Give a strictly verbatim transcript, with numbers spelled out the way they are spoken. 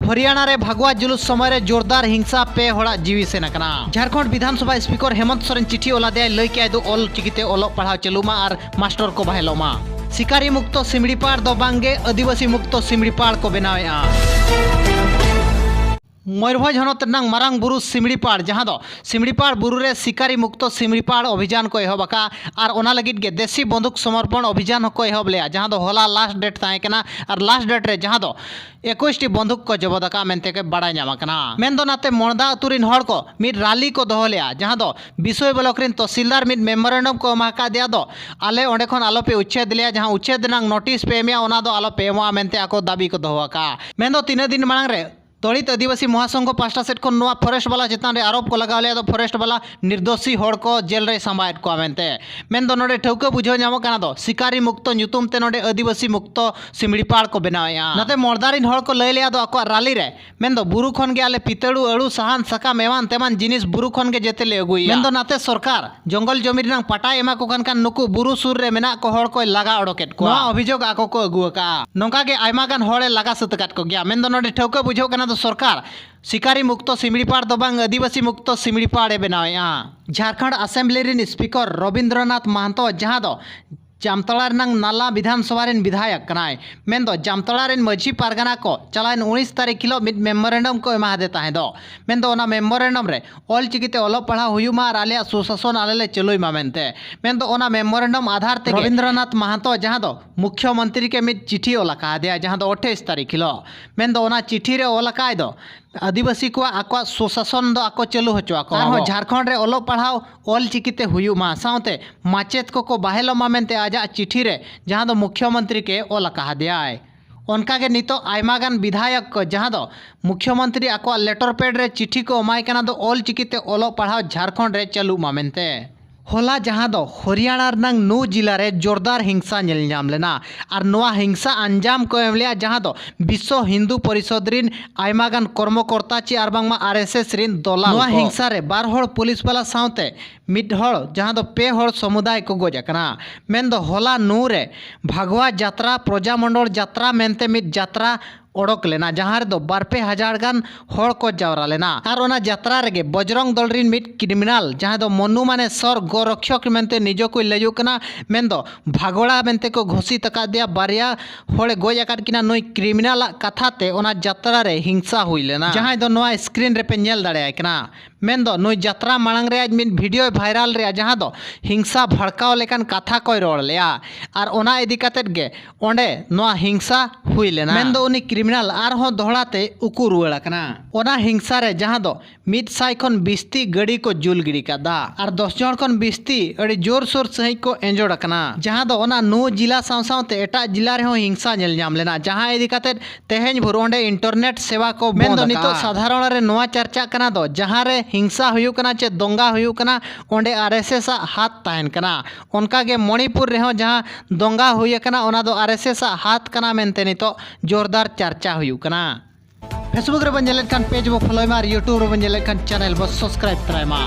ᱦᱚᱨᱤᱭᱟᱱᱟ ᱨᱮ ᱵᱷᱟᱜᱽᱣᱟ ᱡᱩᱞᱩᱥ ᱥᱚᱢᱚᱭ ᱨᱮ ᱡᱳᱨᱫᱟᱨ ᱦᱤᱝᱥᱟ, ᱯᱮ ᱦᱚᱲᱟᱜ ᱡᱤᱣᱤ ᱥᱮᱱ ᱟᱠᱟᱱᱟ᱾ ᱡᱷᱟᱲᱠᱷᱚᱸᱰ ᱵᱤᱫᱷᱟᱱ ᱥᱚᱵᱷᱟ ᱥᱯᱤᱠᱚᱨ ᱦᱮᱢᱚᱱᱛ ᱥᱚᱨᱮᱱ ᱪᱤᱴᱷᱤ ᱚᱞ ᱟᱫᱮᱭᱟᱭ, ᱞᱟᱹᱭ ᱠᱮᱫᱟᱭ ᱫᱚ ᱚᱞ ᱪᱤᱠᱤᱛᱮ ᱚᱞᱚᱜ ᱯᱟᱲᱦᱟᱣ ᱪᱟᱹᱞᱩᱜ ᱢᱟ ᱟᱨ ᱢᱟᱥᱴᱚᱨ ᱠᱚ ᱵᱟᱦᱮᱞᱚᱜ ᱢᱟ᱾ ᱥᱤᱠᱟᱨᱤ ᱢᱩᱠᱛᱚ ᱥᱤᱢᱲᱤᱯᱟᱲ ᱫᱚ ᱵᱟᱝᱜᱮ, ᱟᱹᱫᱤᱵᱟᱹᱥᱤ ᱢᱩᱠᱛᱚ ᱥᱤᱢᱲᱤᱯᱟᱲ ᱠᱚ ᱵᱮᱱᱟᱣᱮᱫᱼᱟ᱾ ᱢᱚᱭᱩᱨᱵᱷᱚᱸᱡᱽ ᱦᱚᱱᱚᱛ ᱨᱮᱱᱟᱜ ᱢᱟᱨᱟᱝ ᱵᱩᱨᱩ ᱥᱤᱢᱲᱤᱯᱟᱲ, ᱡᱟᱦᱟᱸ ᱫᱚ ᱥᱤᱢᱲᱤᱯᱟᱲ ᱵᱩᱨᱩ ᱨᱮ ᱥᱤᱠᱟᱨᱤ ᱢᱩᱠᱛᱚ ᱥᱤᱢᱲᱤᱯᱟᱲ ᱚᱵᱷᱤᱡᱟᱱ ᱠᱚ ᱮᱦᱚᱵ ᱟᱠᱟᱫᱼᱟ ᱟᱨ ᱚᱱᱟ ᱞᱟᱹᱜᱤᱫ ᱜᱮ ᱫᱮᱥᱤ ᱵᱚᱱᱫᱩᱠ ᱥᱚᱢᱚᱨᱯᱚᱱ ᱚᱵᱷᱤᱡᱟᱱ ᱦᱚᱸᱠᱚ ᱮᱦᱚᱵ ᱞᱮᱫᱼᱟ, ᱡᱟᱦᱟᱸ ᱫᱚ ᱦᱚᱞᱟ ᱞᱟᱥᱴ ᱰᱮᱴ ᱛᱟᱦᱮᱸ ᱠᱟᱱᱟ ᱟᱨ ᱞᱟᱥᱴ ᱰᱮᱴ ᱨᱮ ᱡᱟᱦᱟᱸ ᱫᱚ ᱮᱠᱩᱥ ᱴᱤ ᱵᱚᱱᱫᱩᱠ ᱠᱚ ᱡᱚᱵᱚᱫ ᱟᱠᱟᱫᱼᱟ ᱢᱮᱱᱛᱮ ᱜᱮ ᱵᱟᱲᱟᱭ ᱧᱟᱢ ᱟᱠᱟᱱᱟ᱾ ᱢᱮᱱᱫᱚ ᱱᱟᱛᱮ ᱢᱚᱲᱫᱟ ᱟᱹᱛᱩ ᱨᱤᱱ ᱦᱚᱲ ᱠᱚ ᱢᱤᱫ ᱨᱟᱞᱤ ᱠᱚ ᱫᱚᱦᱚ ᱞᱮᱫᱼᱟ, ᱡᱟᱦᱟᱸ ᱫᱚ ᱵᱤᱥᱳᱭ ᱵᱞᱚᱠ ᱨᱤᱱ ᱛᱚᱦᱥᱤᱞᱫᱟᱨ ᱢᱤᱫ ᱢᱮᱢᱳᱨᱮᱱᱰᱟᱢ ᱠᱚ ᱮᱢᱟ ᱟᱠᱟᱫᱮᱭᱟ ᱫᱚ, ᱟᱞᱮ ᱚᱸᱰᱮ ᱠᱷᱚᱱ ᱟᱞᱚᱯᱮ ᱩᱪᱷᱮᱫ ᱞᱮᱭᱟ, ᱡᱟᱦᱟᱸ ᱩᱪᱷᱮᱫ ᱨᱮᱱᱟᱜ ᱱᱳᱴᱤᱥ ᱯᱮ ᱮᱢᱮᱜᱼᱟ ᱚᱱᱟ ᱫᱚ ᱟᱞᱚᱯᱮ ᱮᱢᱚᱜᱼᱟ ᱢᱮᱱᱛᱮ ᱟᱠᱚ ᱫᱟᱹᱵᱤ ᱠᱚ ᱫᱚᱦᱚ ᱟᱠᱟᱫᱼᱟ᱾ ᱢᱮᱱᱫᱚ ᱛᱤᱱᱟᱹᱜ ᱫᱤᱱ ᱢᱟᱲᱟᱝ ᱨᱮ ᱫᱚᱞᱤᱛ ᱟᱹᱫᱤᱵᱟᱹᱥᱤ ᱢᱚᱦᱟᱥᱚᱝᱜᱷᱚ ᱯᱟᱦᱴᱟ ᱥᱮᱫ ᱠᱷᱚᱱ ᱱᱚᱣᱟ ᱯᱷᱚᱨᱮᱥᱴ ᱵᱟᱞᱟ ᱪᱮᱛᱟᱱ ᱨᱮ ᱟᱨᱳᱯ ᱠᱚ ᱞᱟᱜᱟᱣ ᱞᱮᱫᱟ, ᱫᱚ ᱯᱷᱚᱨᱮᱥᱴ ᱵᱟᱞᱟ ᱱᱤᱨᱫᱳᱥᱤ ᱦᱚᱲ ᱠᱚ ᱡᱮᱞ ᱨᱮᱭ ᱥᱟᱢᱵᱟᱣᱮᱫ ᱠᱚᱣᱟ ᱢᱮᱱᱛᱮ᱾ ᱢᱮᱱᱫᱚ ᱱᱚᱰᱮ ᱴᱷᱟᱹᱣᱠᱟᱹ ᱵᱩᱡᱷᱟᱹᱣ ᱧᱟᱢᱚᱜ ᱠᱟᱱᱟ ᱫᱚ ᱥᱤᱠᱟᱨᱤ ᱢᱩᱠᱛᱚ ᱧᱩᱛᱩᱢ ᱛᱮ ᱱᱚᱰᱮ ᱟᱹᱫᱤᱵᱟᱹᱥᱤ ᱢᱩᱠᱛᱚ ᱥᱤᱢᱲᱤᱯᱟᱲ ᱠᱚ ᱵᱮᱱᱟᱣᱮᱫᱼᱟ᱾ ᱱᱟᱛᱮ ᱢᱚᱲᱫᱟ ᱨᱤᱱ ᱦᱚᱲ ᱠᱚ ᱞᱟᱹᱭ ᱞᱮᱫᱼᱟ ᱫᱚ ᱟᱠᱚᱣᱟᱜ ᱨᱟᱞᱤ ᱨᱮ, ᱢᱮᱱᱫᱚ ᱵᱩᱨᱩ ᱠᱷᱚᱱ ᱜᱮ ᱟᱞᱮ ᱯᱤᱛᱟᱹᱲᱩ, ᱟᱹᱲᱩ, ᱥᱟᱦᱟᱱ, ᱥᱟᱠᱟᱢ ᱮᱢᱟᱱ ᱛᱮᱢᱟᱱ ᱡᱤᱱᱤᱥ ᱵᱩᱨᱩ ᱠᱷᱚᱱ ᱜᱮ ᱡᱮᱛᱮ ᱞᱮ ᱟᱹᱜᱩᱭᱟ᱾ ᱢᱮᱱᱫᱚ ᱱᱟᱛᱮ ᱥᱚᱨᱠᱟᱨ ᱡᱚᱝᱜᱚᱞ ᱡᱚᱢᱤ ᱨᱮᱱᱟᱜ ᱯᱟᱴᱟᱭ ᱮᱢᱟ ᱠᱚ ᱠᱟᱱ ᱠᱷᱟᱱ ᱱᱩᱠᱩ ᱵᱩᱨᱩ ᱥᱩᱨ ᱨᱮ ᱢᱮᱱᱟᱜ ᱠᱚ ᱦᱚᱲ ᱠᱚᱭ ᱞᱟᱜᱟ ᱚᱰᱚᱠᱮᱫ ᱠᱚᱣᱟ᱾ ᱱᱚᱣᱟ ᱚᱵᱷᱤᱡᱳᱜᱽ ᱟᱠᱚ ᱠᱚ ᱟᱹᱜᱩ ᱟᱠᱟᱫᱼᱟ᱾ ᱱᱚᱝᱠᱟ ᱜᱮ ᱟᱭᱢᱟ ᱜᱟᱱ ᱦᱚᱲᱮ ᱞᱟᱜᱟ ᱥᱟᱹᱛ ᱟᱠᱟᱫ ᱠᱚᱜᱮᱭᱟ᱾ ᱢᱮᱱᱫᱚ ᱱᱚᱰᱮ ᱴᱷᱟᱹᱣᱠᱟᱹ ᱵᱩᱡᱷᱟᱹᱜ ᱠᱟᱱᱟ ᱫᱚ ᱥᱚᱨᱠᱟᱨ ᱥᱤᱠᱟᱨᱤ ᱢᱩᱠᱛᱚ ᱥᱤᱢᱲᱤᱯᱟᱲ ᱫᱚ ᱵᱟᱝ, ᱟᱹᱫᱤᱵᱟᱹᱥᱤ ᱢᱩᱠᱛᱚ ᱥᱤᱢᱲᱤᱯᱟᱲ ᱮ ᱵᱮᱱᱟᱣᱮᱫᱼᱟ᱾ ᱡᱷᱟᱲᱠᱷᱚᱸᱰ ᱟᱥᱮᱢᱵᱞᱤ ᱨᱤᱱ ᱥᱯᱤᱠᱚᱨ ᱨᱚᱵᱤᱱᱫᱨᱚᱱᱟᱛᱷ ᱢᱟᱦᱟᱱᱛᱚ, ᱡᱟᱦᱟᱸ ᱫᱚ ᱡᱟᱢᱛᱟᱲᱟ ᱨᱮᱱᱟᱝ ᱱᱟᱞᱟ ᱵᱤᱫᱷᱟᱱ ᱥᱚᱵᱷᱟ ᱨᱤᱱ ᱵᱤᱫᱷᱟᱭᱚᱠ ᱠᱟᱱᱟᱭ, ᱢᱮᱱᱫᱚ ᱡᱟᱢᱛᱟᱲᱟ ᱨᱤᱱ ᱢᱟᱹᱡᱷᱤ ᱯᱟᱨᱜᱟᱱᱟ ᱠᱚ ᱪᱟᱞᱟᱣᱮᱱ ᱩᱱᱤᱥ ᱛᱟᱹᱨᱤᱠᱷ ᱦᱤᱞᱳᱜ ᱢᱤᱫ ᱢᱮᱢᱳᱨᱮᱱᱰᱟᱢ ᱠᱚ ᱮᱢᱟ ᱦᱟᱫᱮ ᱛᱟᱦᱮᱸ ᱫᱚ᱾ ᱢᱮᱱᱫᱚ ᱚᱱᱟ ᱢᱮᱢᱳᱨᱮᱱᱰᱟᱢ ᱨᱮ ᱚᱞ ᱪᱤᱠᱤᱛᱮ ᱚᱞᱚᱜ ᱯᱟᱲᱦᱟᱣ ᱦᱩᱭᱩᱜ ᱢᱟ ᱟᱨ ᱟᱞᱮᱭᱟᱜ ᱥᱩᱥᱟᱥᱚᱱ ᱟᱞᱮ ᱞᱮ ᱪᱟᱹᱞᱩᱭ ᱢᱟ ᱢᱮᱱᱛᱮ᱾ ᱢᱮᱱᱫᱚ ᱚᱱᱟ ᱢᱮᱢᱳᱨᱮᱱᱰᱟᱢ ᱟᱫᱷᱟᱨ ᱛᱮᱜᱮ ᱨᱚᱵᱤᱱᱫᱨᱚᱱᱟᱛᱷ ᱢᱟᱦᱟᱱᱛᱚ, ᱡᱟᱦᱟᱸ ᱫᱚ ᱢᱩᱠᱷᱭᱚ ᱢᱚᱱᱛᱨᱤ ᱜᱮ ᱢᱤᱫ ᱪᱤᱴᱷᱤ ᱚᱞ ᱟᱠᱟᱫᱮᱭᱟ, ᱡᱟᱦᱟᱸ ᱫᱚ ᱟᱴᱷᱟᱭᱤᱥ ᱛᱟᱹᱨᱤᱠᱷ ᱦᱤᱞᱳᱜ᱾ ᱢᱮᱱᱫᱚ ᱚᱱᱟ ᱪᱤᱴᱷᱤ ᱨᱮ ᱚᱞ ᱟᱠᱟᱫ ᱫᱚ ᱟᱹᱫᱤᱵᱟᱹᱥᱤ ᱠᱚᱣᱟᱜ ᱟᱠᱚᱣᱟᱜ ᱥᱩᱥᱟᱥᱚᱱ ᱫᱚ ᱟᱠᱚ ᱪᱟᱹᱞᱩ ᱦᱚᱪᱚ ᱟᱠᱚ ᱟᱨᱦᱚᱸ ᱢᱟᱵᱚ᱾ ᱡᱷᱟᱲᱠᱷᱚᱸᱰ ᱨᱮ ᱚᱞᱚᱜ ᱯᱟᱲᱦᱟᱣ ᱚᱞ ᱪᱤᱠᱤᱛᱮ ᱦᱩᱭᱩᱜ ᱢᱟ, ᱥᱟᱶᱛᱮ ᱢᱟᱪᱮᱫ ᱠᱚᱠᱚ ᱵᱟᱦᱮᱞᱚᱜ ᱢᱟ ᱢᱮᱱᱛᱮ ᱟᱡᱟᱜ ᱪᱤᱴᱷᱤ ᱨᱮ, ᱡᱟᱦᱟᱸ ᱫᱚ ᱢᱩᱠᱷᱭᱚ ᱢᱚᱱᱛᱨᱤ ᱜᱮ ᱚᱞ ᱟᱠᱟᱫᱮᱭᱟᱭ᱾ ᱚᱱᱠᱟᱜᱮ ᱱᱤᱛᱚᱜ ᱟᱭᱢᱟ ᱜᱟᱱ ᱵᱤᱫᱷᱟᱭᱚᱠ ᱠᱚ, ᱡᱟᱦᱟᱸ ᱫᱚ ᱢᱩᱠᱷᱭᱚ ᱢᱚᱱᱛᱨᱤ ᱟᱠᱚᱣᱟᱜ ᱞᱮᱴᱚᱨ ᱯᱮᱰ ᱨᱮ ᱪᱤᱴᱷᱤ ᱠᱚ ᱮᱢᱟᱭ ᱠᱟᱱᱟ ᱫᱚ ᱚᱞ ᱪᱤᱠᱤᱛᱮ ᱚᱞᱚᱜ ᱯᱟᱲᱦᱟᱣ ᱡᱷᱟᱲᱠᱷᱚᱸᱰ ᱨᱮ ᱪᱟᱹᱞᱩᱜ ᱢᱟ ᱢᱮᱱᱛᱮ᱾ ᱦᱚᱞᱟ ᱡᱟᱦᱟᱸ ᱫᱚ ᱦᱚᱨᱤᱭᱟᱱᱟ ᱨᱮᱱᱟᱝ ᱱᱩ ᱡᱤᱞᱟ ᱨᱮ ᱡᱳᱨᱫᱟᱨ ᱦᱤᱝᱥᱟ ᱧᱮᱞ ᱧᱟᱢ ᱞᱮᱱᱟ ᱟᱨ ᱱᱚᱣᱟ ᱦᱤᱝᱥᱟ ᱟᱧᱡᱟᱢ ᱠᱚ ᱮᱢ ᱞᱮᱫᱼᱟ, ᱡᱟᱦᱟᱸ ᱫᱚ ᱵᱤᱥᱥᱚ ᱦᱤᱱᱫᱩ ᱯᱚᱨᱤᱥᱚᱫᱽ ᱨᱤᱱ ᱟᱭᱢᱟ ᱜᱟᱱ ᱠᱚᱨᱢᱚᱠᱚᱨᱛᱟ ᱪᱮ ᱟᱨ ᱵᱟᱝᱢᱟ ᱟᱨ ᱮᱥ ᱮᱥ ᱨᱤᱱ ᱫᱚᱞᱟᱞ ᱱᱚᱣᱟ ᱠᱚ᱾ ᱦᱤᱝᱥᱟ ᱨᱮ ᱵᱟᱨ ᱦᱚᱲ ᱯᱩᱞᱤᱥ ᱵᱟᱞᱟ ᱥᱟᱶᱛᱮ ᱢᱤᱫ ᱦᱚᱲ, ᱡᱟᱦᱟᱸ ᱫᱚ ᱯᱮ ᱦᱚᱲ ᱥᱚᱢᱩᱫᱟᱭ ᱠᱚ ᱜᱚᱡ ᱟᱠᱟᱱᱟ᱾ ᱢᱮᱱᱫᱚ ᱦᱚᱞᱟ ᱱᱩ ᱨᱮ ᱵᱷᱟᱜᱽᱣᱟ ᱡᱟᱛᱨᱟ, ᱯᱨᱚᱡᱟ ᱢᱚᱱᱰᱚᱞ ᱡᱟᱛᱨᱟ ᱢᱮᱱᱛᱮ ᱢᱤᱫ ᱡᱟᱛᱨᱟ ᱚᱰᱚᱠ ᱞᱮᱱᱟ, ᱡᱟᱦᱟᱸ ᱨᱮᱫᱚ ᱵᱟᱨ ᱯᱮ ᱦᱟᱡᱟᱨ ᱜᱟᱱ ᱦᱚᱲ ᱠᱚ ᱡᱟᱣᱨᱟ ᱞᱮᱱᱟ᱾ ᱟᱨ ᱚᱱᱟ ᱡᱟᱛᱨᱟ ᱨᱮᱜᱮ ᱵᱚᱡᱽᱨᱚᱝ ᱫᱚᱞ ᱨᱤᱱ ᱢᱤᱫ ᱠᱨᱤᱢᱤᱱᱟᱞ, ᱡᱟᱦᱟᱸᱭ ᱫᱚ ᱢᱚᱱᱩ ᱢᱟᱱᱮ ᱥᱚᱨ ᱜᱚ ᱨᱚᱠᱷᱭᱚᱠ ᱢᱮᱱᱛᱮ ᱱᱤᱡᱚ ᱠᱚᱭ ᱞᱟᱹᱭᱚᱜ ᱠᱟᱱᱟ, ᱢᱮᱱᱫᱚ ᱵᱷᱟᱜᱚᱲᱟ ᱢᱮᱱᱛᱮ ᱠᱚ ᱜᱷᱳᱥᱤᱛ ᱟᱠᱟᱫᱮᱭᱟ, ᱵᱟᱨᱭᱟ ᱦᱚᱲᱮ ᱜᱚᱡ ᱟᱠᱟᱫ ᱠᱤᱱᱟ ᱱᱩᱭ ᱠᱨᱤᱢᱤᱱᱟᱞᱟᱜ ᱠᱟᱛᱷᱟ ᱛᱮ ᱚᱱᱟ ᱡᱟᱛᱨᱟ ᱨᱮ ᱦᱤᱝᱥᱟ ᱦᱩᱭ ᱞᱮᱱᱟ, ᱡᱟᱦᱟᱸᱭ ᱫᱚ ᱱᱚᱣᱟ ᱥᱠᱨᱤᱱ ᱨᱮᱯᱮ ᱧᱮᱞ ᱫᱟᱲᱮᱭᱟᱭ ᱠᱟᱱᱟ᱾ ᱢᱮᱱᱫᱚ ᱱᱩᱭ ᱡᱟᱛᱨᱟ ᱢᱟᱲᱟᱝ ᱨᱮ ᱟᱡ ᱢᱤᱫ ᱵᱷᱤᱰᱤᱭᱳᱭ ᱵᱷᱟᱭᱨᱟᱞ ᱨᱮᱭᱟ, ᱡᱟᱦᱟᱸ ᱫᱚ ᱦᱤᱝᱥᱟ ᱵᱷᱟᱲᱠᱟᱣ ᱞᱮᱠᱟᱱ ᱠᱟᱛᱷᱟ ᱠᱚᱭ ᱨᱚᱲ ᱞᱮᱜᱼᱟ᱾ ᱟᱨ ᱚᱱᱟ ᱤᱫᱤ ᱠᱟᱛᱮᱫ ᱜᱮ ᱚᱸᱰᱮ ᱱᱚᱣᱟ ᱦᱤᱝᱥᱟ ᱦᱩᱭ ᱞᱮᱱᱟ᱾ ᱢᱮᱱᱫᱚ ᱩᱱᱤ ᱠᱨᱤᱢᱤᱱᱟᱞ ᱟᱨᱦᱚᱸ ᱫᱚᱦᱲᱟ ᱛᱮ ᱩᱠᱩ ᱨᱩᱣᱟᱹᱲ ᱟᱠᱟᱱᱟ ᱚᱱᱟ ᱦᱤᱝᱥᱟ ᱨᱮ, ᱡᱟᱦᱟᱸ ᱫᱚ ᱢᱤᱫ ᱥᱟᱭ ᱠᱷᱚᱱ ᱵᱤᱥᱛᱤ ᱜᱟᱹᱰᱤ ᱠᱚ ᱡᱩᱞ ᱜᱤᱰᱤ ᱠᱟᱫᱟ ᱟᱨ ᱫᱚᱥ ᱡᱚᱱ ᱠᱷᱚᱱ ᱵᱤᱥᱛᱤ ᱟᱹᱰᱤ ᱡᱳᱨᱥᱳᱨ ᱥᱟᱺᱦᱤᱡ ᱠᱚ ᱮᱸᱡᱚᱲ ᱟᱠᱟᱱᱟ, ᱡᱟᱦᱟᱸ ᱫᱚ ᱚᱱᱟ ᱱᱩ ᱡᱤᱞᱟ ᱥᱟᱶ ᱥᱟᱶᱛᱮ ᱮᱴᱟᱜ ᱡᱤᱞᱟ ᱨᱮᱦᱚᱸ ᱦᱤᱝᱥᱟ ᱧᱮᱞ ᱧᱟᱢ ᱞᱮᱱᱟ, ᱡᱟᱦᱟᱸ ᱤᱫᱤ ᱠᱟᱛᱮᱫ ᱛᱮᱦᱮᱧ ᱵᱷᱳᱨ ᱚᱸᱰᱮ ᱤᱱᱴᱟᱨᱱᱮᱴ ᱥᱮᱵᱟ ᱠᱚ ᱵᱚᱱᱫ ᱢᱮᱱᱫᱚ ᱱᱤᱛᱚᱜ ᱟᱠᱟᱫᱼᱟ᱾ ᱥᱟᱫᱷᱟᱨᱚᱱ ᱨᱮ ᱱᱚᱣᱟ ᱪᱟᱨᱪᱟᱜ ᱠᱟᱱᱟ ᱫᱚ, ᱡᱟᱦᱟᱸ ᱨᱮ ᱦᱤᱝᱥᱟ ᱦᱩᱭᱩᱜ ᱠᱟᱱᱟ ᱪᱮ ᱫᱚᱝᱜᱟ ᱦᱩᱭᱩᱜ ᱠᱟᱱᱟ, ᱚᱸᱰᱮ ᱟᱨ ᱮᱥ ᱮᱥ ᱟᱜ ᱦᱟᱛ ᱛᱟᱦᱮᱱ ᱠᱟᱱᱟ᱾ ᱚᱱᱠᱟᱜᱮ ᱢᱚᱬᱤᱯᱩᱨ ᱨᱮᱦᱚᱸ ᱡᱟᱦᱟᱸ ᱫᱚᱝᱜᱟ ᱦᱩᱭ ᱟᱠᱟᱱᱟ, ᱚᱱᱟ ᱫᱚ ᱟᱨ ᱮᱥ ᱮᱥ ᱟᱜ ᱦᱟᱛ ᱠᱟᱱᱟ ᱢᱮᱱᱛᱮ ᱱᱤᱛᱚᱜ ᱡᱳᱨᱫᱟᱨ ᱪᱟᱨᱪᱟ ᱦᱩᱭᱩᱜ ᱠᱟᱱᱟ᱾ Facebook ᱨᱮᱵᱚᱱ ᱧᱮᱞᱮᱫ ᱠᱷᱟᱱ ᱯᱮᱡᱽ ᱵᱚ ᱯᱷᱚᱞᱳᱭ ᱢᱟ ᱟᱨ YouTube ᱨᱮᱵᱚᱱ ᱧᱮᱞᱮᱫ ᱠᱷᱟᱱ ᱪᱮᱱᱮᱞ ᱵᱚ ᱥᱟᱵᱥᱠᱨᱟᱭᱤᱵ ᱛᱚᱨᱟᱭ ᱢᱟ᱾